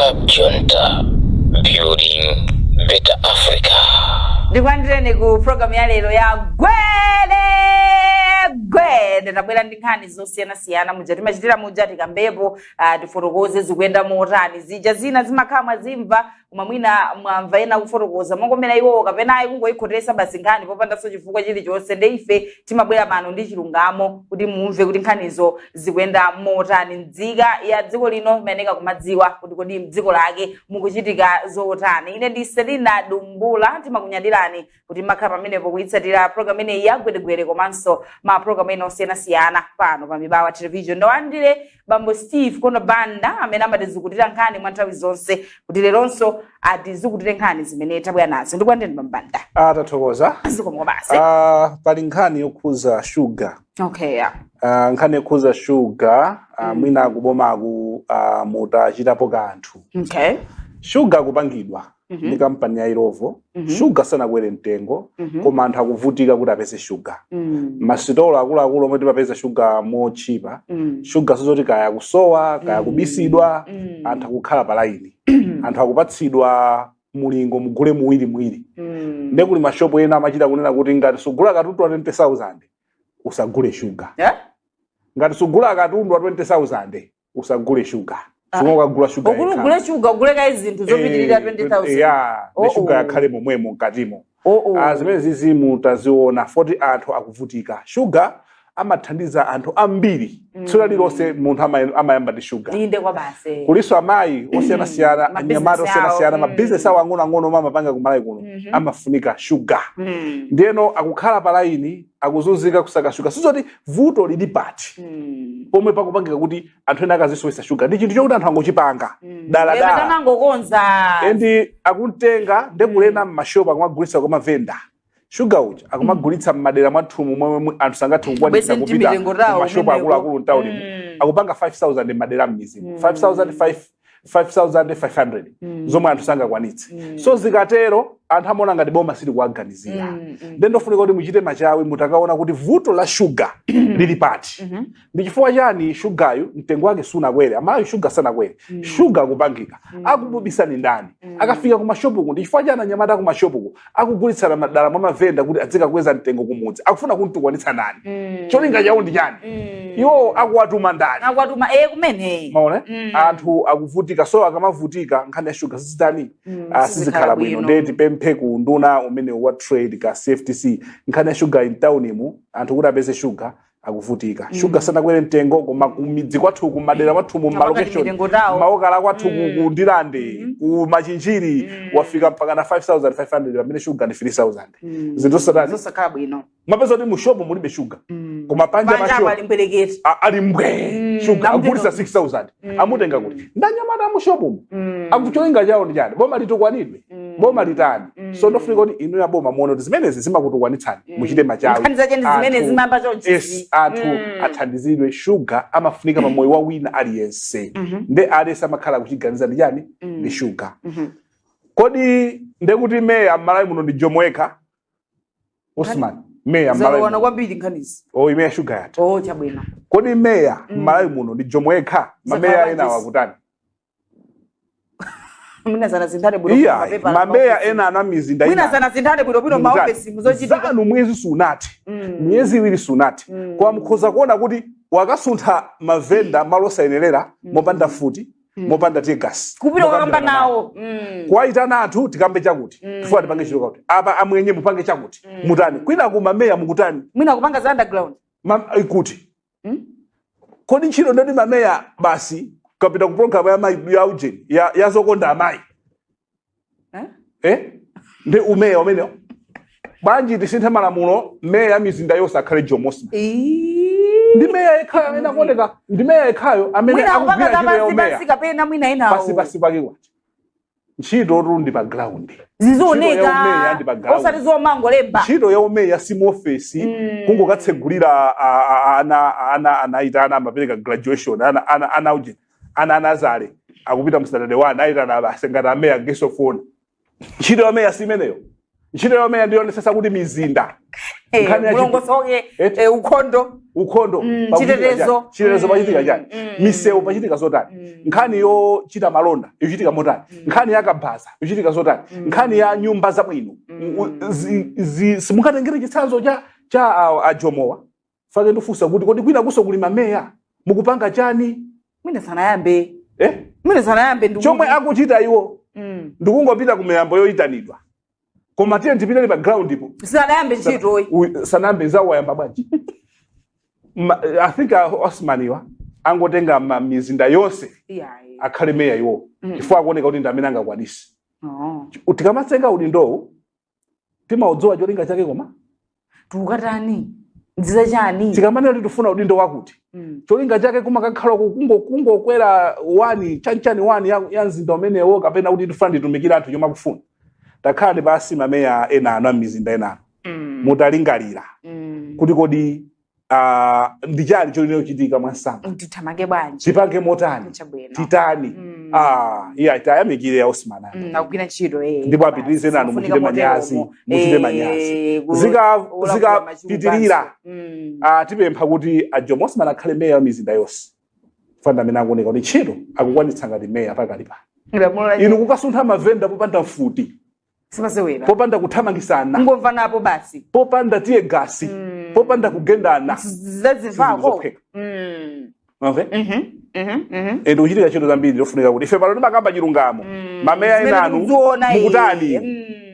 Cab Junta, building better Africa. Ndikulandireni ku programu ya lero ya Gwede Gwede. Tabwera ndi nkhani zosiyanasiyana muja timachitira muja, tikambepo, tifotokoze zikuyenda motani. Zija zina zimakhala mwazimva, koma mwina mwamva ena kufotokoza mokomera iwowo kapena ayi kungoyikhotesa basi nkhani popandanso chifukwa chilichonse. Nde ife timabwera pano ndi chilungamo kuti mumve kuti nkhanizo zikuyenda motani. Nzika ya dziko lino imayeneka kumadziwa kuti kodi mdziko lake mukuchitika zotani. Ine ndi Selina Dumbula. Timakunyadirani kuti makhala pamenepo kuyitsatira program ineyi ya Gwedegwede komanso ma program ena osiyanasiyana pano pa Mibawa Television. Ndawalandire bambo Steve Konobanda amene amatizukutira nkhani mwa nthawi zonse kuti leronso atizukutire nkhani zimene tabwera nazo. Ndikulandireni, bambanda. Ah, tathokoza. Zikomo basi. Ah, pali nkhani yokhuza shuga. Ah, nkhani yokhuza shuga, mwina akubomaku mutachitapo kanthu. Shuga akupangidwa ndi kampani ya Illovo. Shuga sanakwere mtengo, koma anthu akuvutika kuti apeze shuga. Masitolo akuluakulu omwe timapeza shuga mochipa, shuga sizoti kaya kusowa kaya kubisidwa. Anthu akukhala pa laini, anthu akupatsidwa mulingo, mugule muwiri muwiri. Nde kuli mashopu ena amachita kunena kuti ngati sugula katundu wa 20,000 usagule shuga. Ngati sugula katundu wa 20,000 usagule shuga. Sumwe ukagula shuga Ukulu yekha. ugule shuga, ugule kayi zinthu zopitirira 20,000. Ya, Oh, ndi shuga oh. yakhale momwemo mkatimo. Oh. Ah, zimene zizi mutaziona foti anthu akuvutika. Shuga amathandiza anthu ambiri. Tsiku lililonse munthu amayamba ndi shuga. Inde kwa basi. Kuliso amayi osiyanasiyana, Mabizinesi anyamata osiyanasiyana, awo, mabizinesi awo ang'onoang'ono omwe amapanga kumalawi kuno amafunika shuga. Ndiyeno akukhala pa laini, akuzunzika kusaka shuga. Sizoti vuto lili pati pomwe pakupangika kuti anthu ena akazisowesa shuga? Ndi chinthu chokuti anthu angochipanga daladala. Tamangokonza. And akumtenga ndekulena mmashopu, akumagulitsa kwa mavenda. Shuga uja akumagulitsa mmadera mwathumu momwe anthu sangathe kukwanitsa Bwese kupita mtimitengo tawo kumashopu kumeneko. akuluakulu mtaunimu. Akupanga 5000 mmadera m'mizimu, 5000, 5500, zomwe anthu sangakwanitse. So zikatero anthu amaona ngati boma silikuwaganizira. Nde ndofunika kuti muchite machawi, mutakaona kuti vuto la shuga lili pati, ndi chifukwa chani shugayu mtengo wake sunakwere. Amayi, shuga sanakwere, shuga akupangika, akububisani ndani? Akafika kumashopuku, ndi chifukwa chani anyamata akumashopuku akugulitsana madala mwa mavenda kuti adzikakweza mtengo kumudzi? Akufuna kuntukwanitsa ndani? Cholinga chawo ndi chani? Iwo akuwatuma ndani? Akwatuma kumene. Maona, anthu akuvutika. So akamavutika, nkhani ya shuga sizitani? Ah, sizikhala bwino. Ndiye tipemphe ku nduna umene wa trade ka CFTC, nkhani ya shuga in town imu, anthu kuti apeze shuga akuvutika. Shuga sanakwere mtengo, koma kumidzi kwathu, kumadera kwathu, mu Amapanga malocation, mitengo tawo. maokala kwathu, ku Ndilande, ku Machinjiri, wafika mpaka na 5500 pamene shuga ndi 3000. Zinthu satani? Zosakhala bwino. Mapeza kuti mu shopu mulibe shuga, koma panja panja pa shop pali mbwereketi. Ali mbwe shuga. Amutenga agulisa 6000. Amutenga kuti ndanyamata mu shopu. Akucholinga chawo ndi chani? Boma litukwanidwe? Boma litani? So ndofunika kuti inu ya boma muone kuti zimenezi zimakutukwanitsani, muchite machawi. Nkhani zache ndi zimene zimayamba chonchi. Yes, anthu athandizidwe. Shuga amafunika pa moyo wa wina aliyense. Nde aliyense amakhala kuchiganiza ndi chani? Ndi shuga. Kodi ndekuti meya m'Malawi muno ndi Jomo yekha Osman? Meya m'Malawi Zalowana muno. kwambiri nkhanizi. Oh, imeya shuga yatha. Oh, chabwino. Kodi meya m'Malawi muno ndi Jomo yekha? Mameya Zakhala ena bwanji? wakutani? Mwina zanazinthane bwino Iya, mapepa mameya maofesi. ena ana mizinda Mwina ina. zanazinthane bwinobwino Mukutani? maofesi muzochitika. Zanu mwezi sunati, miyezi 2 sunati, koma mukhoza kuona kuti wakasuntha mavenda malo osayenerera, mopanda futi, mopanda teargas. Kupita kukamba nawo. Kuwayitana anthu, tikambe chakuti, tifuna tipange chilo kakuti apa, amwenye mupange chakuti, mutani kwina ku mameya mukutani? Mwina kupanga za underground. Kuti kodi ntchito ndoti mameya basi kapita ku program ya mayi ya ujeni ya zokonda amayi? Eh? Eh? Ndi umeya umenewo bwanji? Tisinthe malamulo, meya ya mizinda yonse akhale Jomo Osman. Ii. Ndi meya yekhayo amene akuoneka, ndi meya yekhayo amene Mwina kupanga akugwira za ntchito ya pansi umeya. pansi kapena mwina enawo. Pasi pasi pake kwati ntchito tu ndi pa ground. Ntchito ya Zizioneka. umeya ndi pa ground. Osati zomangolemba. Ntchito ya umeya si mu ofesi kungokatsegulira ana anaita ana amapereka graduation, ana uje ana anazale akupita mu standard 1, aitana basi ngati ameya guest of honor. Ntchito ya umeya si imeneyo. Ntchito ya umeya ndiyonetsetsa kuti mizinda Nkhani ya Mulongosoke. Eti. Ukhondo. Ukhondo pakuchitika Chitetezo. chani? Chitetezo pachitika chani? Misewu pachitika zotani? Nkhani yochita malonda ikuchitika motani? Nkhani ya kabaza ikuchitika zotani? Nkhani ya nyumba zabwino, simukatengere chitsanzo cha ajomowa fake. Ndifunsa kuti kodi kwina kuso kuli mameya, mukupanga chani? Mwina sanayambe. Eh? Mwina sanayambe ndi Chomwe akuchita iwo ndikungopita kumiyambo yoyitanidwa, koma tiye tipiteni pa ground ipo. Sanayambe ntchitoyi. Sanayambe zawo, wayamba bwanji? I think Osman iwa angotenga mizinda yonse Iyayi. akhale meya iwo, chifukwa akuoneka kuti ndi amene angakwanise. Oh. Tikamatenga udindowu timaudziwa cholinga chake, koma Tukatani nziza chani? Tikamanena kuti tifuna udindo wakuti, cholinga chake kumakakhala kungokwera wani chanichani wani ya mzinda umenewo, kapena kuti tifuna nditumikire anthu chomwe akufuna. Takhala ndi pasi mameya ena anu a mizinda ena anu, mutalingalira kuti kodi ndi chani cholinga chochitika mwansanga? Tithamange bwanji? Tipange motani? Chabwino. Titani? Iya, tayamikire ya Osman anu. Akugwira ntchito. Ndipo apitirize nanu, Sifunika muchite manyazi, moteromo. muchite manyazi. Olankhula Zikapitirira, machuku. Tipempha kuti a Jomo Osman akhale meya wa mizinda yonse, fanda amene akuoneka kuti ntchito akukwanitsa ngati meya pakali pano. Lamulo la Inu kukasuntha mavenda popanda mfuti, simasewera. popanda kuthamangisana, Ngomva napo basi. popanda tear gas, popanda kugendana. Zazimvako. Zophweka. Mamve? Ende kuchitika ntchito zambiri zofunika kuti ife pano timakamba chilungamo. Mameya Zimene ena anu tikuziona, mukutani?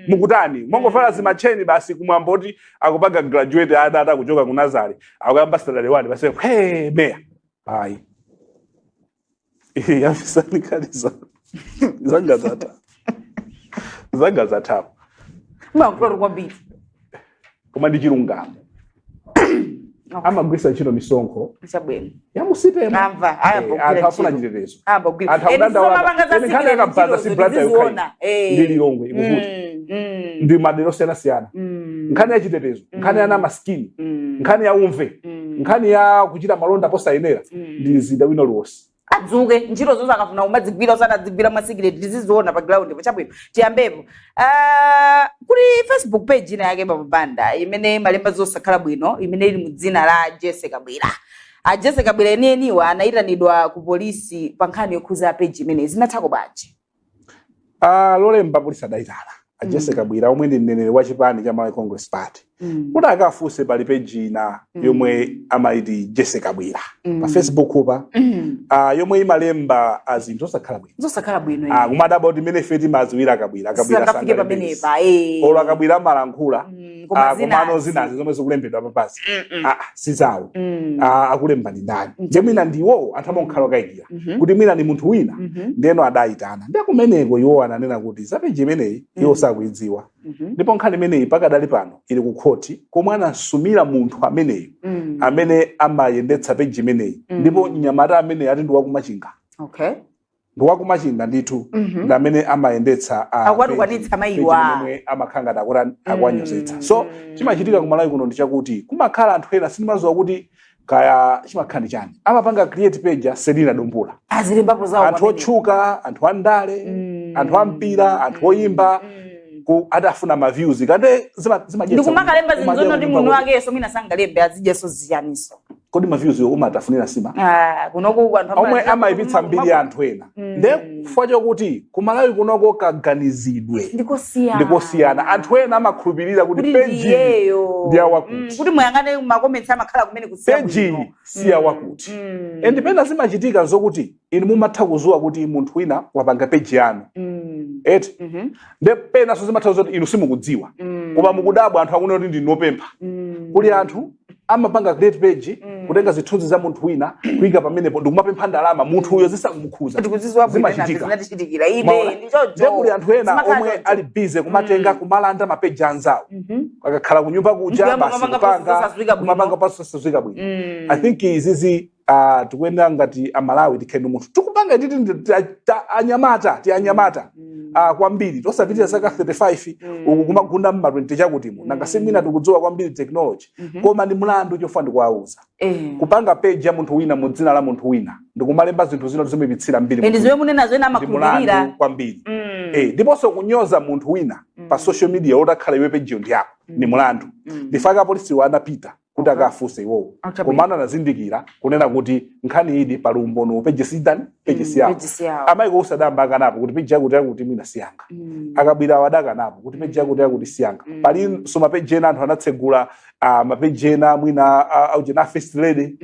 Mukutani? Mongovala zimacheni basi, kumwamba kuti akupanga graduate, ana ata kuchoka ku nursery, akuyamba standard 1 basi, he, meya. Ayi, yafisani kali zanga zatha, zanga zathapo. Makulori kwambiri. Koma ndi chilungamo. Amagwisa ntchito misonkho Chabwino. ya musitema. Amva, ayamba kugwira Anthu afuna ntchito. chitetezo. Ayamba kugwira. Anthu Akudanda akudandaula. Ene nkhani yakabvaza si Blantyre yokha, ndi Lilongwe ikuvuta, ndi madera osiyanasiyana. Nkhani ya chitetezo, nkhani ya namaskini, nkhani ya umve, nkhani ya kuchita malonda posayenera, ndi mzinda wina uliwonse. Adzuke, ntchito zonse akafuna kumadzigwira, osati adzigwira mwa secret, tiziziona pa ground po. Chabwino, tiyambepo. Kuli Facebook page ina yake pamapanda imene malemba zosakhala bwino, imene ili mu dzina la Jesse Kabwira. A Jesse Kabwira enieniwa anayitanidwa ku polisi pa nkhani yokhuza page imene zinathako bwanji? Lolemba polisi adayitana a Jesse Kabwira, omwe ndi mneneri wa chipani cha Malawi Congress Party, kuti akafunse pali page ina yomwe amaiti Jesse Kabwira pa Facebook pa, yomwe imalemba zinthu zosakhala bwino. Zosakhala bwino. Kumadabwa kuti mmene ife timaziwira Kabwira, Kabwira sangafike sangalembe pamenepa. Olo akabwira amalankhula. Koma komano zinazi. Zinazi zomwe zikulembedwa papasi sizawo. Akulemba ndi ndani? Ndiye mwina ndiwo anthu amankhala okayikira kuti mwina ni munthu wina. Ndiyeno adayitana, ndiye kumeneko iwo ananena kuti za page imeneyi iwo sakuidziwa, ndipo nkhani imeneyi pakadali pano ili ku khoti komwe anasumira munthu ameneyu amene amayendetsa page imeneyi. Ndipo mnyamata ameneyi ati ndi wakumachinga. Ndi wakumachinga ndithu, ndi amene amayendetsa Akuwatukwanitsa mayiwa. page imene amakhala ngati akuwanyozetsa. So chimachitika kumalawi kuno ndi chakuti kumakhala anthu ena, sindimadziwa kuti kaya chimakhala ndi chani, amapanga create page ya Selina Dumbula. Azilembapo zawo Anthu pamene. otchuka, anthu andale, anthu ampira, anthu oyimba, atafuna ma views kande zimadyetsa. Ndikumakalemba zinthu umadya zonoti kunyumba munthu wakenso mwina sangalembe, azidyaso ziyaniso. Kodi ma views umatafunira sima? Ah, kunoku anthu Omwe amayipitsa mbiri ya anthu ena. Nde chifukwa chokuti kumalawi kunoko kaganizidwe ndikosiyana. Ndikosiyana. Anthu ena amakhulupirira kuti kuti peji ndiyeyo ndi awakuti. Kuti muyang'ane ma comments amakhala kumene kusiya peji bwino. Si awakuti. And pena zimachitika zokuti inu mumatha kuzuwa kuti munthu wina wapanga peji yanu, eti? Nde penanso zimatha zoti inu simukudziwa, koma mukudabwa anthu akunena kuti ndinu opempha. Kuli anthu amapanga create page, kutenga zithunzi za munthu wina kuyika pamenepo ndikumapempha ndalama, munthu uyo zisakumukhuza. Tikuziziwa bwino. Zimachitika. Zinatichitikira ine. Maona? Ndi choncho. Nde kuli anthu ena Zimakhala omwe choncho. ali busy kumatenga, kumalanda mapeji anzawo akakhala kunyumba kuja, Nkuyamba basi kumapanga kupanga post zosazwika bwino. kumapanga post zosazwika bwino. I think izizi tikuyenera ngati amalawi tikheni munthu tikupanga titi anyamata, ti anyamata kwambiri tosapitira zaka 35 uku kumagunda mma 20 chakutimo, nanga si mwina tikudziwa kwambiri technology. Koma ndi mlandu chofa ndikuwauza, kupanga page ya munthu wina mu dzina la munthu wina ndikumalemba zinthu zina zomuyipitsira mbiri Ndi munthu zimene munenazo, ena ndi amakhulupirira. mulandu kwambiri. Ndiponso kunyoza munthu wina pa social media otakhala iwe page ndi yako. Ni mulandu. Ndifaka apolisiwo anapita kuti akafunse iwowo, komano anazindikira kunena kuti nkhani idi pali umboni, page sidani, page siyawo. Page siyawo. A Michael Usi adamba akanapo kuti page yakuti yakuti mwina siyanga. A Kabwira awo adakanapo kuti page yakuti yakuti siyanga. Palinso mapeji ena anthu anatsegula, mapeji ena mwina aujena a First Lady,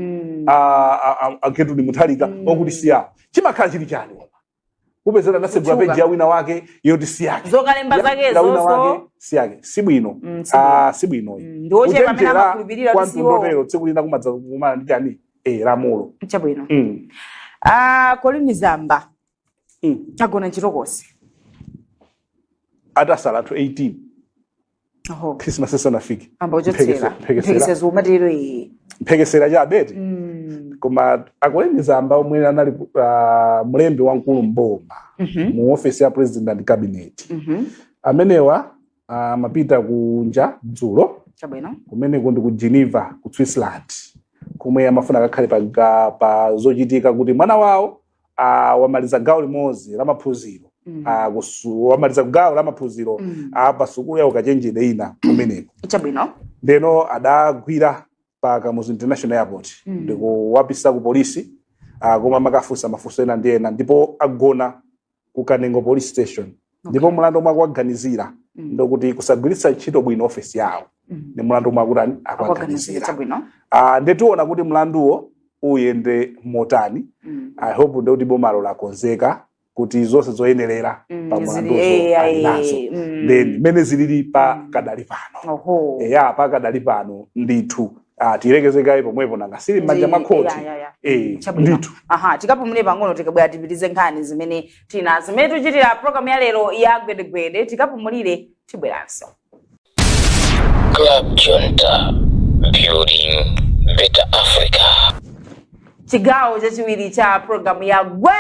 a Gertrude Mutharika, okuti siyawo. Chimakhala chili chani? Koma kupezera anatsegula Kutchuka. page ya wina wake yoti siyake, Zokalemba zake ya wina zonso. wake siyake, sibwino. Sibwino. Ah, sibwino. Ndi ochepa amene Kuchenjera amakhulupirira kwa kuti siwo. mtundotero tsiku lina kumadza kumana ndi chani, lamulo. Chabwino. Ah, Colleen Zamba agona mchitokosi. Atasala anthu 18 Oho. Christmas isanafike. Amba uchotsera. Mphekesera. Mphekesera umatero iyi. Mphekesera chabete. Koma a Colleen Zamba omwe anali mlembi wamkulu mboma mu office ya President and Cabinet, amenewa amapita kunja dzulo. Kumeneko ndi ku Geneva, ku Switzerland, komwe amafuna akakhale pa zochitika kuti mwana wawo wamaliza gawo limodzi la maphunziro, wamaliza gawo la maphunziro pa sukulu ya ukachenjede ina kumeneko. Ndeno adagwira pa Kamuzu International Airport ndikuwapisa ku polisi, koma amakafunsa mafunso ena ndi ena, ndipo agona ku Kanengo Police Station. Ndipo mlandu omwe akuwaganizira ndokuti kusagwiritsa ntchito bwino ofesi yawo. Ni mlandu omwe akutani? Akuwaganizira. Akuwaganizira. Chabwino. Ndetiona kuti mlanduwo uyende motani. I hope ndekuti bomalo lakonzeka kuti zonse zoyenerera pa mlanduzo ali nazo. Then mene zilili pa kadali pano, eya, pa kadali pano ndithu, tilekezekayi pomwepo, nanga sili m'manja mwa khoti. Chabwino. Ndithu. Aha, tikapumule pang'ono, tikabwera tipitize nkhani zimene tina zimene tichitira program ya lero ya Gwedegwede. Tikapumulire, tibweranso. Club Junta, building better Africa. Chigawo chachiwiri cha programu ya Gwede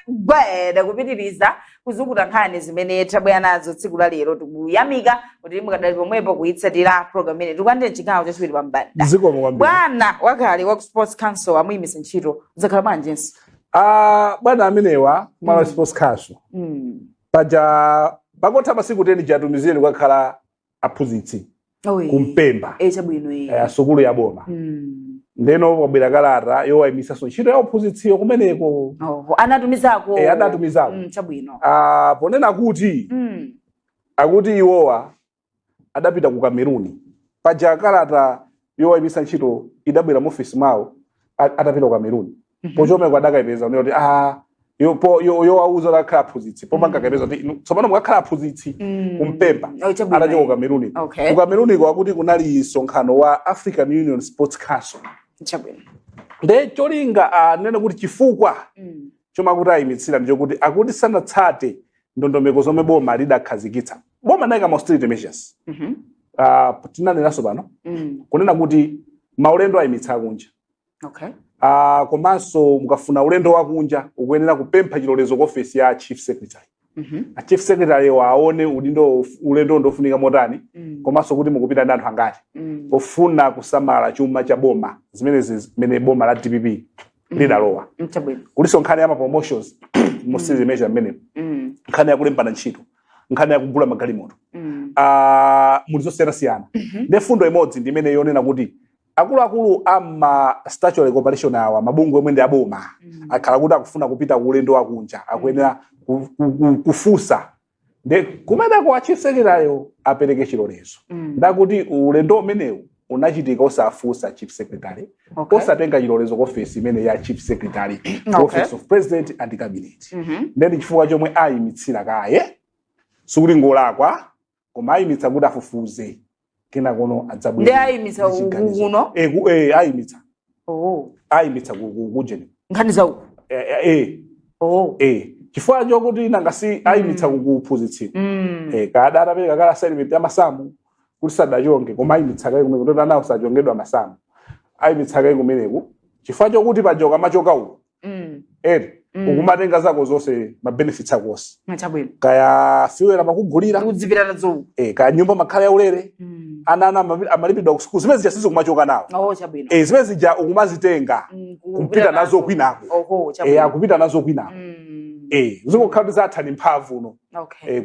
Gwede, kupitiriza kuzukuta nkhani zimene tabwera nazo tsiku la lero. Tikuyamika kuti mukadali pomwepo kuyitsatira programu imene tikulandira chigawo chachiwiri pa mbanda. Zikomo kwambiri. Bwana wakale wa ku Sports Council amuyimisa ntchito, zakhala bwanjenso? Bwana amenewa, Malawi Sports Council, paja pakotha masiku 10 chatumizire kukakhala aphunzitsi kumpemba, Chabwino. Sukulu ya boma. Ndeno kwabwera kalata yowayimisanso ntchito ya uphunzitsiyo kumeneko. Oho, anatumizako? Adatumizako. Chabwino. Ponena kuti akuti iwowa adapita ku Cameroon. Paja kalata yowayimisa ntchito idabwera mu ofisi mwawo atapita ku Cameroon. Pochomeko adakayipeza unena kuti yowauza kuti akhala aphunzitsi, popanga akayipeza kuti inu tsopano mukakhala aphunzitsi kumpemba. Oh, chabwino. Atachoka ku Cameroon, ku Cameroon ko akuti kunali msonkhano wa African Union Sports Council. Nde cholinga anene kuti chifukwa chomwe akuti ayimitsira ndichokuti akuti sanatsate ndondomeko zomwe boma lidakhazikitsa. Boma nayika ma austerity measures. Tinanenanso pano kunena kuti maulendo ayimitsa akunja. Komanso mukafuna ulendo wakunja ukuyenera kupempha chilolezo ku ofesi ya Chief Secretary. A Chief Secretary waone udindo ulendo ndofunika motani, komanso kuti mukupita ndi anthu angati, pofuna kusamala chuma cha boma. Zimenezi zimene boma la DPP lidalowa. Kuliso nkhani ya ma promotions mu austerity measure mmene, nkhani ya kulembana ntchito, nkhani ya kugula magalimoto, muli zosiyanasiyana. Ndi fundo imodzi ndi imene yonena kuti akuluakulu ama statutory corporation awa, mabungwe omwe ndi aboma, akhala kuti akufuna kupita ku ulendo wakunja akuyenera kufunsa ndi kumeneko a Chief Secretary apereke chilolezo. Ndakuti ulendo umenewu unachitika osafunsa Chief Secretary, osatenga chilolezo ku ofesi imene ya Chief Secretary, Office of President and Cabinet. Ndeni chifukwa chomwe ayimitsira kaye, sikuti ngolakwa, koma ayimitsa kuti afufuze, kena kono adzabwera Ndi ayimitsa ndi chiganizo. Kuno? Ayimitsa. Oh. Ayimitsa kujeni. Nkhani za uku. Oh. Chifukwa chokuti nanga si ayimitsa kukuphunzitsira. Kada atapereka kala assignment ya masamu kuti sadachonge, koma ayimitsa kaye kumene kuti anawo sachongedwa masamu. Ayimitsa kaye kumeneku chifukwa chokuti paja ukamachoka uku, eri, ukumatenga zako zonse, ma benefits ako onse. Kaya fuel amakugulira, Udzipita nazo uku. Kaya nyumba makhala ya ulere, ana amalipidwa ku sukulu, zimene zija sizikumachoka nawo. Oh, chabwino. Zimene zija ukumazitenga kupita nazo kwinako. Oho, chabwino. Akupita nazo kwinako. Zingokhala kuti zatha ni mphamvu uno.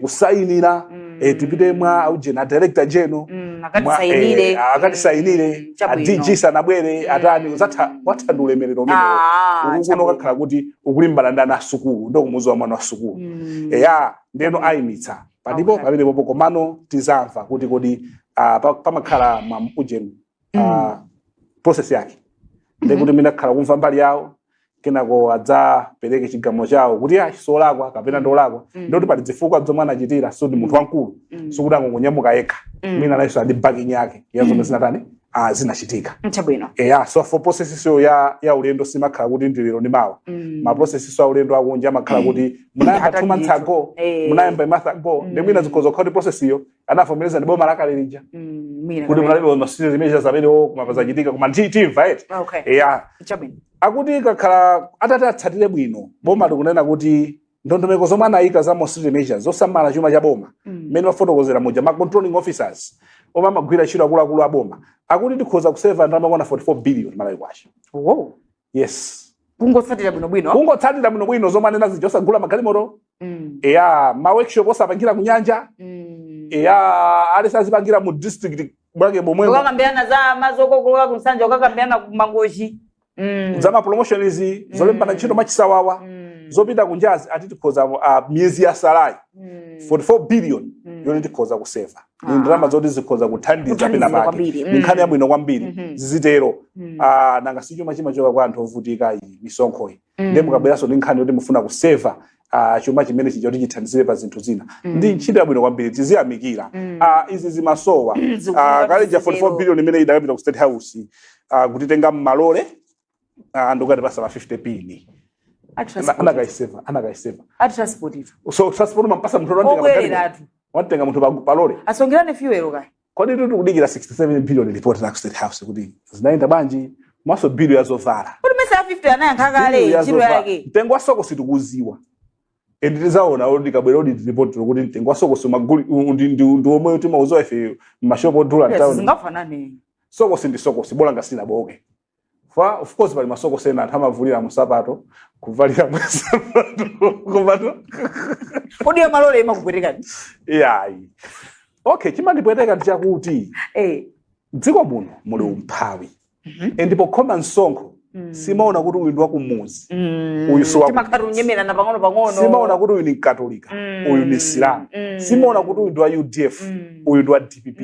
Kusayinira, tipite mwa aujena, a director general, akatisayinire. Akatisayinire. A DG sanabwere, atani, zatha, watha ndi ulemerero umenewo. Ukukuno kakhala kuti ukulimbana ndi ana asukulu, ndokumuzi wa mwana wa sukulu. Eya, ndeno ayimitsa palipo pamenepopo. Komano tizamva kuti kodi pamakhala ma ujeni, process yake, ndekuti mina khala kumva mbali yawo, kenako adzapereke chigamulo chawo kuti ah, solakwa kapena ndolakwa. Ndoti pali zifukwa zomwe anachitira, so ndi munthu wamkulu, sikuti angonyamuka yekha. Mwina nayenso andi backing yake ya zomwe zinatani, zinachitika. Eya, so for process yo ya ulendo simakhala kuti ndi lero ndi mawa. Ma process a ulendo akunja amakhala kuti munayamba 2 months ago, munayamba a month ago. Ndi mwina zikhoza kukhala kuti process iyo anavomereza ndi boma lakale lija, Mwina kuti kapena. munalibe ma security measures amenewo, koma pazachitika, koma timva eti. Eya. Akuti kakhala atati atsatire bwino, boma likunena kuti ndondomeko zomwe anayika za austerity measures zosamala chuma cha boma, mmene mafotokozera muja, ma controlling officers omwe amagwira ntchito akuluakulu a boma, akuti tikhoza kuseva ndalama kwana 44 billion Malawi kwacha. Yes. Kungotsatira bwinobwino. Kungotsatira bwinobwino zomwe anena zija, osagula magalimoto, eya, ma workshop osapangira kunyanja, eya, alesi azipangira mu district mwake momwemo. Ukakambirana za mazokokoloka kumsanja, ukakambirana kumangochi. Za ma promotion izi, zolembana ntchito machisawawa, zopita kunjazi, ati tikhoza miyezi ya salayi, 44 billion yoti tikhoza kuseva ni ndalama zoti zikhoza kuthandiza pena Kuthandizira pake. kwambiri. Ni nkhani yabwino kwambiri. Zizitero. Nanga si chuma chimachoka kwa anthu ovutika, iyi misonkho iyi? Ndiye mukabweranso ndi nkhani yoti mufuna kuseva chuma chimene chija kuti chithandizire pa zinthu zina, ndi ntchito yabwino kwambiri, tiziyamikira. Izi zimasowa. Zikufunika Kale ja tizitero. 44 billion imene idakapita ku State House, kutitenga mmalole, ndikukatipasa pa 50 pini. Anakaiseva, anakaiseva. A transport itu. So transport mampasa munthu watenga magalimoto. Obwereratu. Watenga munthu palole. Asongerane fuel kaya. Kodi tiri kudikira 67 billion report la ku State House kuti zinaenda bwanji, maso bill ya zovala. Kuti mesa ya 50 anayankha kale Bill ya ntchito zovala. yake. Mtengo wa sokosi tikuziwa, and tizaona oti tikabwera audit report kuti mtengo wa sokosi maguli ndi omwe timauziwa ife mashopo odula Yes, town. zingafanane. Sokosi ndi sokosi, bola ngasina boke fa. Of course pali masokosi ena anthu amavulira musapato, kuvalira musapato, komatu Kodi ya malole imakupwetekani? Iyayi, okay, chimandipweteka ndi chakuti dziko muno muli umphawi, ndipo khoma msonkho simaona kuti uyu ndi wakumuzi, uyu si wakumudzi. Timakhala unyemerana pang'ono pang'ono. Simaona kuti uyu ni Mkatolika, uyu ni Silamu. Simaona kuti uyu ndi wa UDF, uyu ndi wa DPP.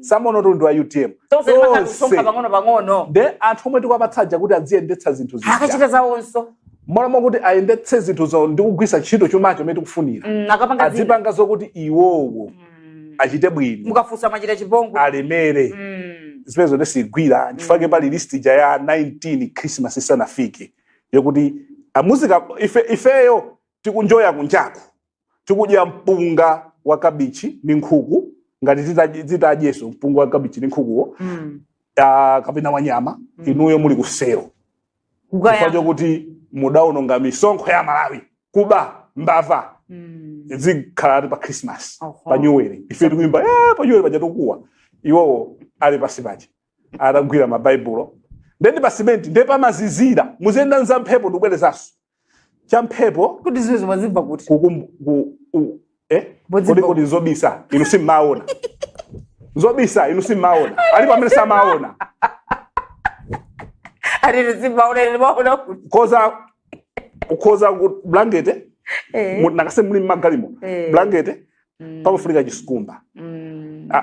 Samaona kuti uyu ndi wa UTM. Tonse timakhala Tonse. kusonkha pang'ono pang'ono. Nde anthu omwe tikuwapatsaja kuti aziyendetsa zinthu zija, Akachita zawonso. Molamo kuti ayendetse zinthuzo ndi kugwisa ntchito chumacho imene tikufunira, Akapanga zina. azipanga zokuti iwowo achite bwino. Mukafunsa, machita chipongwe. Alemere. Zimenezo ndisigwira. Nchifukwa pali list ija ya 19 Christmas isanafike, yokuti amuzika ife, ifeyo tikunjoya kunjaku, tikudya mpunga wa kabichi ndi nkhuku, ngati titadyeso mpunga wa kabichi ndi nkhukuwo, kapena wanyama. Inuyo muli kusero Kukaya. chifukwa chokuti mudawononga misonkho ya Malawi, kuba, mbava. Zikhala pa Christmas, pa New Year ife tikuimba, pa New Year paja tikukuwa, iwowo ali pasi paja atagwira mabaibulo, ndendi pa simenti, nde pamazizira, muziyenda nza mphepo. Ndikubwerezanso cha mphepo. Kuti zimwe zimazimva kuti kukum ku, u, eh? Bodzimva. Kodi nzobisa inu simmaona? Nzobisa inu simmaona? Alipo amene samaona? Atiti simmaona, ndimaona kuti Koza ukhoza ku blanket, nakase muli mmagalimo, blanket pakufunika chisikumba.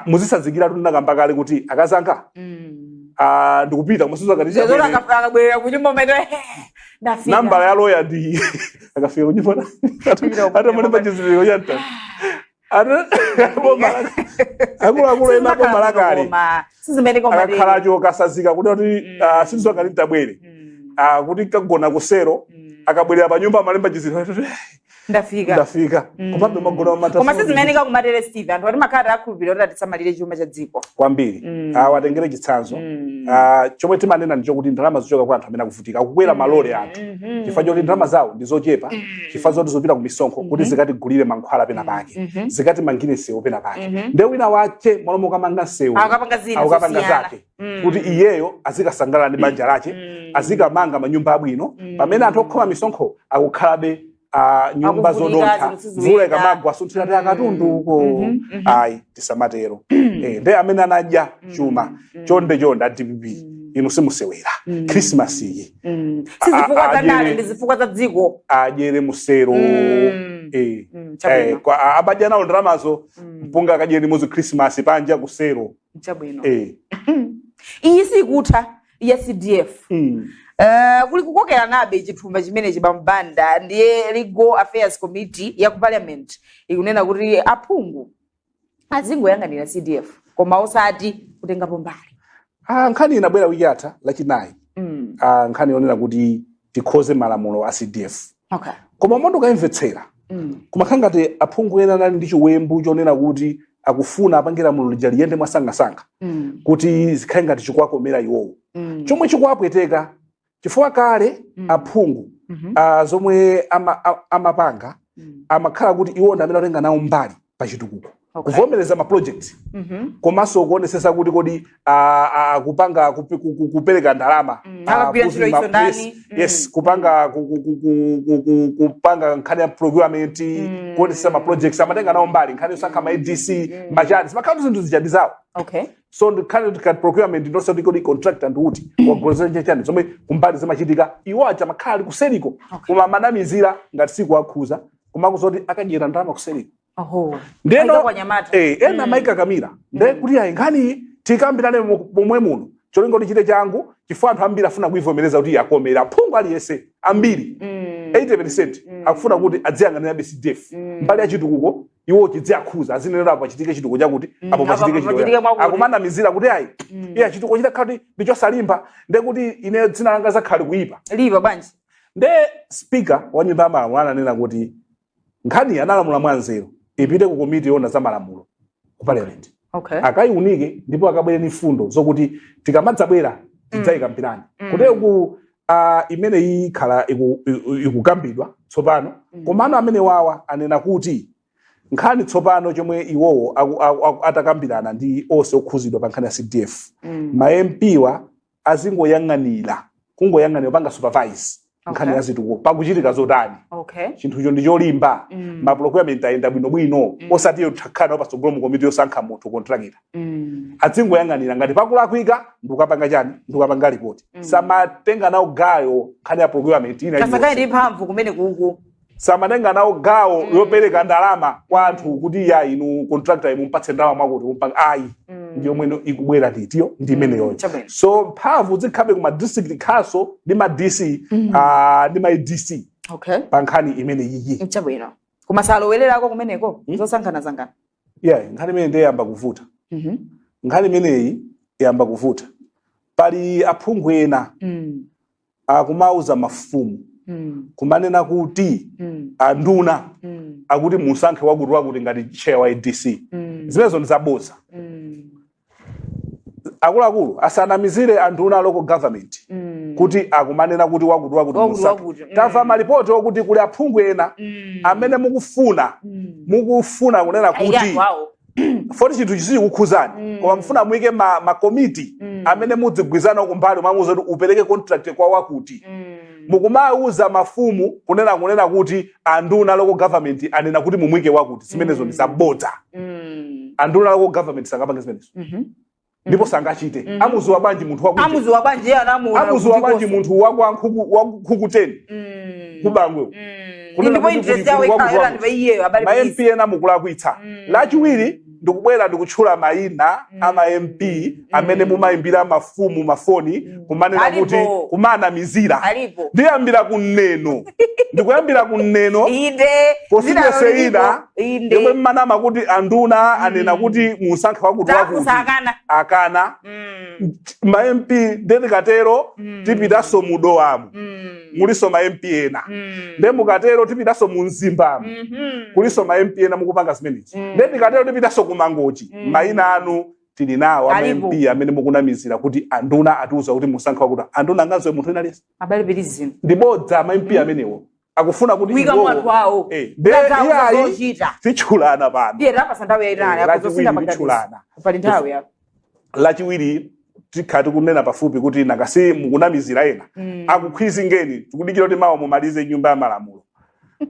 Muzisazikira tunakamba kale kuti akazanga, ndikupita musizo ngati Zezora akabwerera kunyumba maito, ndafika. Nambala ya loya ndi akafika kunyumba atamulemba chizindikiro cha mtanda. Akuluakulu ena aboma lakale Sizimene akakhala achoka, asazika kuti sindizo ngati ntabwere, kuti kagona kusero, akabwerera pa nyumba amalemba chizindikiro, Ndafika. Ndafika. Komabe magona mata. Koma sizimene kakumatere, Steve, anthu ati makhala akhulupirira kuti atisamalire chuma cha dziko. Kwambiri. Awatengere chitsanzo. Chomwe timanena ndicho kuti ndalama zichoka kwa anthu amene akuvutika, akukwera malole anthu chifukwa choti ndalama zawo ndi zochepa, chifukwa choti zopita ku misonkho kuti zikatigulire mankhwala pena pake, zikatimangire nsewu pena pake. Nde wina wache mwalo mokamanga nsewu akapanga zina akukapanga zosiyana. zake kuti iyeyo azikasangalala ndi banja lache, azikamanga manyumba abwino, pamene anthu okhoma misonkho akukhalabe nyumba Akuvutika, zodontha, zinthu mvula sizikuyenda. ikamagwa sunthira ti akatundu uko. Ayi, tisamatero. Nde amene anadya chuma, chonde chonde, a DPP, inu simusewera Christmas iyi. Si zifukwa za ndale, Adyere. ndi zifukwa za dziko. Adyere musero. Chabwino. Abadya nawo ndalamazo, mpunga akadyere limodzi Christmas panja kusero. Chabwino. Iyi sikutha ya CDF. Kuli kukokera nabe chithumba chimene chibambanda. Ndiye Legal Affairs Committee ya ku Parliament ikunena kuti aphungu azingoyang'anira CDF koma osati kutengapo mbali. Nkhani inabwera wiki yatha Lachinayi. Nkhani yonena kuti tikhoze malamulo a CDF, koma mondo ukayimvetsera, kumakhala ngati aphungu ena anali ndi chiwembu chonena kuti akufuna apange lamulo lija liyende mwasangasanga, kuti zikhale ngati chikuwakomera iwowo, chomwe chikuwapweteka, chifukwa kale aphungu zomwe amapanga, amakhala kuti iwo ndi amene atenga nawo mbali pa chitukuko, kuvomereza ma project, komanso kuonesesa kuti kodi kupanga kupereka ndalama, Akagwira ntchito izo ndani? Yes, kupanga kupanga nkhani ya procurement, kuonesesa ma projects, amatenga nawo mbali nkhani yosankha ma ADC, machani, zimakhala zinthu zija ndi zawo. So ndikhale kuti procurement ndonse kuti kodi contractor ndikuti wagolezera chani, zomwe kumbali zimachitika, iwo aja makhala ali kuseriko, koma amanamizira ngati siku akhuza, koma kuzoti akadyera ndalama kuseriko. Ndeno Aika kwa nyamata. Ena amayikakamira nde kuti ayi, nkhani tikambirane momwe muno, cholinga kuti chite changu, chifukwa anthu ambiri afuna kuivomereza kuti yakomera phungu aliyense. Ambiri, 80%, akufuna kuti adziyang'anira CDF mbali ya chitukuko, iwo chidziakhuza, azinenera apo pachitike chitukuko chakuti, apo apo pachitike pachitike chitukuko. mwakuti. Akumanamizira kuti ayi, iya, chitukuko chitakhala kuti ndichosalimba, nde kuti ine dzina langa zakhale kuyipa. Lipa bwanji? Nde speaker wa Nyumba ya Malamulo ananena kuti nkhani analamula mwanzeru ipite ku komiti yoona za malamulo ku Parliament, akayiunike ndipo akabwere ni fundo zokuti tikamadzabwera tidzayikambirani. Kutero ku imene ikhala ikukambidwa tsopano. Komano amene wawa anena kuti nkhani tsopano chomwe iwowo atakambirana ndi onse okhuzidwa pa nkhani ya CDF, ma MP wa azingoyang'anira, kungoyang'anira, panga supervise nkhani ya zitukuko pakuchitika zotani, chinthucho ndi cholimba, ma procurement ayenda bwinobwino, osati kukhala patsogolo mu komiti yosankha munthu contractor. Azingoyang'anira, ngati pakulakwika ndikukapanga chani, ndikukapanga ripoti. Samatenga nawo gawo nkhani ya procurement ina Kasakayi iliyonse. ndi mphamvu kumene kuku. Samatenga nawo gawo yopereka ndalama kwa anthu kuti ya, inu contractor mumpatse ndalama mwakuti mumpanga, ayi. Ndiyo mwene ikubwera nditiyo ndi imeneyoyo. Chabwino. So mphamvu zikhabe kuma district council ndi ma DC, ndi ma ADC pa nkhani imene iyi. Chabwino, koma salowererako kumeneko zosankhana-sankhana. Yeah, nkhani imene ndiye yamba kuvuta. Nkhani imeneyi yamba kuvuta. Pali aphungu ena akumauza mafumu, kumanena kuti anduna akuti musankhe wakuti wakuti ngati chair wa ADC. Zimenezo ndi zabodza. Akuluakulu asanamizire anduna local government kuti akumanena kuti wakuti wakuti Wakuti musankhe. wakuti. Tamva malipoti okuti kuli aphungu ena amene mukufuna kunena kuti Ayikanthu awo. Foti chinthu chisikukhuzani, koma mufuna muyike makomiti amene mudzigwizana kumbali, mwamuuza kuti upereke contract kwa wakuti. Mukumauza mafumu kunena kuti anduna local government anena kuti mumuyike wakuti. Zimenezo ndi zabodza. Anduna local government sangapange zimenezo, ndipo sangachite. Amuziwa bwanji munthu wakuti? Amuziwa bwanji iye anamuona? Amuziwa bwanji kuti munthu wakwa nkhuku, wankhuku 10 kubangwe, kunena Ndipo kuti interest kuli yawo wakuti ikhala wakuti. ndi iyeyo abali. Ma MP ena mukulakwitsa. Lachiwiri, ndikubwera ndikutchula mayina a ma MP amene mumayimbira mafumu mafoni kumanena Alipo. kuti kumanamizira. Alipo. Ndiyambira kuneno, ndikuyambira kuneno Inde. constituency ina Inde. yomwe mmanama kuti anduna anena kuti musankhe wakuti wakuti. Takusakana. Akana ma MP. Nde tikatero tipitanso mu Dowamu, muliso ma MP ena. Nde mukatero tipitanso mu Mzimbamu, kuliso ma MP ena mukupanga zimenezi. Nde tikatero tipitanso ku Mangochi. Mayina anu tili nawo ama Alipo. MP amene mukunamizira kuti anduna atiuza kuti musankhe wakuti. Anduna angazowe munthu ina aliyense? Abale, pilizino. Ndibodza. Ma MP amenewo akufuna kuti Kuyika iwowo- mwathu awo. Nde Kukadzawo iyayi, zochita. titchulana pano. Ndiye tapasa nthawi yayitali. Lachiwiri akuzosintha maganizo. titchulana. Pali nthawi ya Lachiwiri tikhala tikunena pafupi kuti nakasi mukunamizira ena akukhwizingeni. Tikudikira kuti mawa mumalize Nyumba ya Malamulo.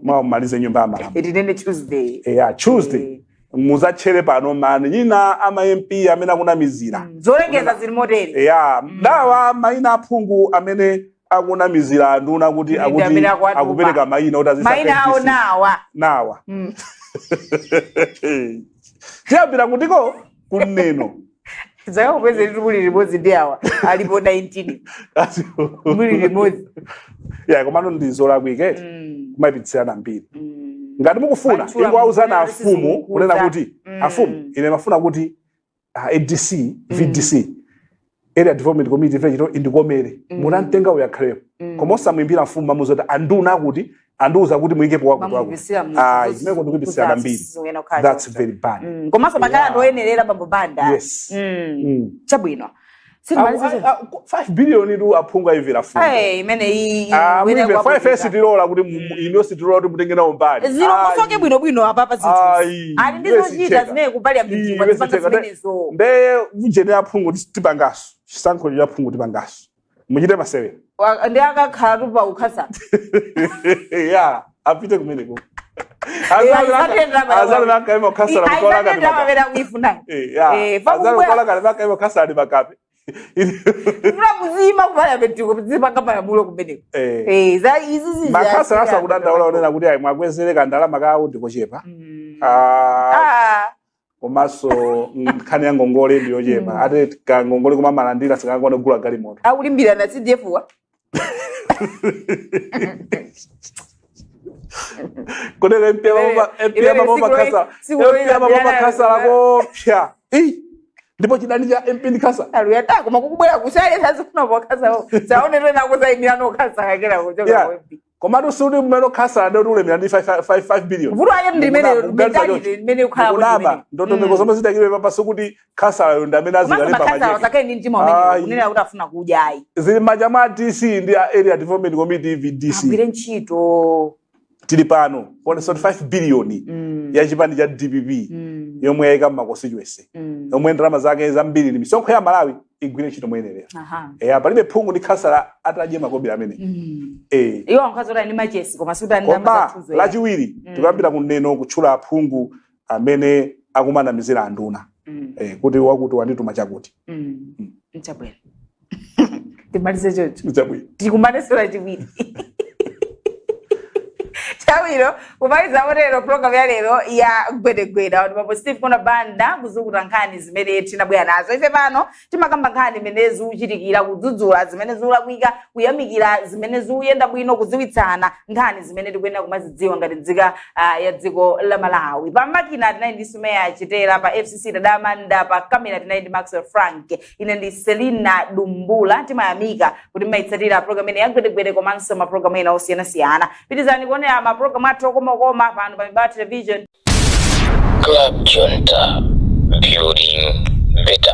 Mawa mumalize Nyumba ya Malamulo. Tinene Tuesday. Eya, Tuesday muzatchere pano mayina ama MP amene akunamizira. Zolengeza zili motere. Eya, dawa mayina aphungu amene akunamizira nduna kuti Ndi akuti amene akuwatuma. Akupereka mayina kuti azisankha Mayina awo MDC. nawa. Nawa. Tiyambira kutiko kuneno. Zakakupeze litu muli limodzi ndi awa alipo 19 muli limodzi. Ya, komano ndi zolakwika kumayipitsirana mbiri. Ngati mukufuna Matchula ingowauzana mukunena kuti afumu sizikukuza. kunena kuti afumu, ine mafuna kuti ADC, VDC, area development committee, village indikomere, mutamtenga uyu akhalepo, koma osamuimbira mfumu mamuza kuti anduna akuti andiuza kuti muyikepo wakuti wakuti. Mamubisira munthu. Ayi, zimene ndikuyipitsirana mbiri. Sizikuyena kukhala That's choncho. very bad. Komanso makhala anthu oyenerera, bambo Banda. Yes. Chabwino. Sitimalize choncho. 5 billion tu aphungu ayimvera fundo. Hey, imene iyi Ah, iwene muimve 5 kuwaputika. Sitilola kuti ino sitilola kuti mutenge nawo mbali. Zilongosoke bwinobwino apapa zinthu. Ayi, Ali ndi iwe zochita sicheka. zimene ku parliament Iwe kwazipanga sicheka. zimenezo. Ndeye mujene aphungu tipangaso chisankho cha aphungu tipangaso muchite masewera. Ndi akakhala tupa ukhasa. Ya, apite kumeneko. Ayisatenda. Azali makaima ukhasala mukola kati Ayisatenda makape. mapera kuifuna. Ya. Azali mukola kati makaima ukhasala ndi makape. Funa muzima ku parliament ko muzipanga malamulo kumeneko. Za izi zizi. Makhasala asakudandaula onena kuti ayi, mwakwezereka ndalama kawo ndikochepa. Ah, komanso nkhani ya ngongole ndiyochepa, ati kangongole koma malandira sikangakwana kugula galimoto. Akulimbirana na CDF wa. Kunena MP MP amaboma khasala, MP amaboma khasala kopya. Ei, ndipo chidani cha MP ndi khasala. Aluyata koma kukubwera kusale sazifuna pokasa. Saone tena kusaimira no khasa kakera kuchoka Yeah. ku MP. Komatu sikuti mmene khasala ndi kuti ulemera ndi 5 billion. Vuto ake ndi limene Mukuganiza choncho. mentality limene ukhala kuti Mukunama. limene. Ndondomeko zomwe zidakidwe papa sikuti khasalayo ndi amene Komanso azikalemba makhasala macheke. asakhale ndi mtima umene Ayi. kunena kuti afuna kudya ayi. Zili m'manja mwa DC ndi a area development committee, VDC. Agwire ntchito. Tili pano kuona 5 billion ya chipani cha DPP yomwe yayika mma constituency, yomwe ndalama zake zambiri ndi misonkho ya Malawi, igwire ntchito moyenerera. Eya, palibe phungu ndi khasala atadye makobiri amene. Iwo ankhazola ndi machesi koma sikuti ali ndalama Koma zathuzo. lachiwiri tikuyambira kuneno kutchula aphungu amene akumanamizira anduna kuti wakuti wandituma chakuti. Nchabwino. Timalize choncho. Chabwino. Tikumaneso lachiwiri. Chabwino, kumaliza motero program ya lero ya Gwedegwede ndipo Steve Kona Banda kuzukuta nkhani zimene tinabwera nazo. Ife pano timakamba nkhani imene zikuchitikira, kudzudzula zimene zikulakwika, kuyamikira zimene zikuyenda bwino, kudziwitsana nkhani zimene tikuyenera kumazidziwa ngati nzika ya dziko la Malawi. Pa makina tinali ndi Sumeya Chitera, pa FCC Tadamanda, pa kamera tinali ndi Maxwell Frank. Ine ndi Selina Dumbula. Timayamika kuti mmayitsatira program ine ya Gwedegwede komanso mapulogalamu ena osiyanasiyana. Pitizani kuonera mapulogalamu athu okomakoma pano pa Mibawa Television. Club Junta, building better.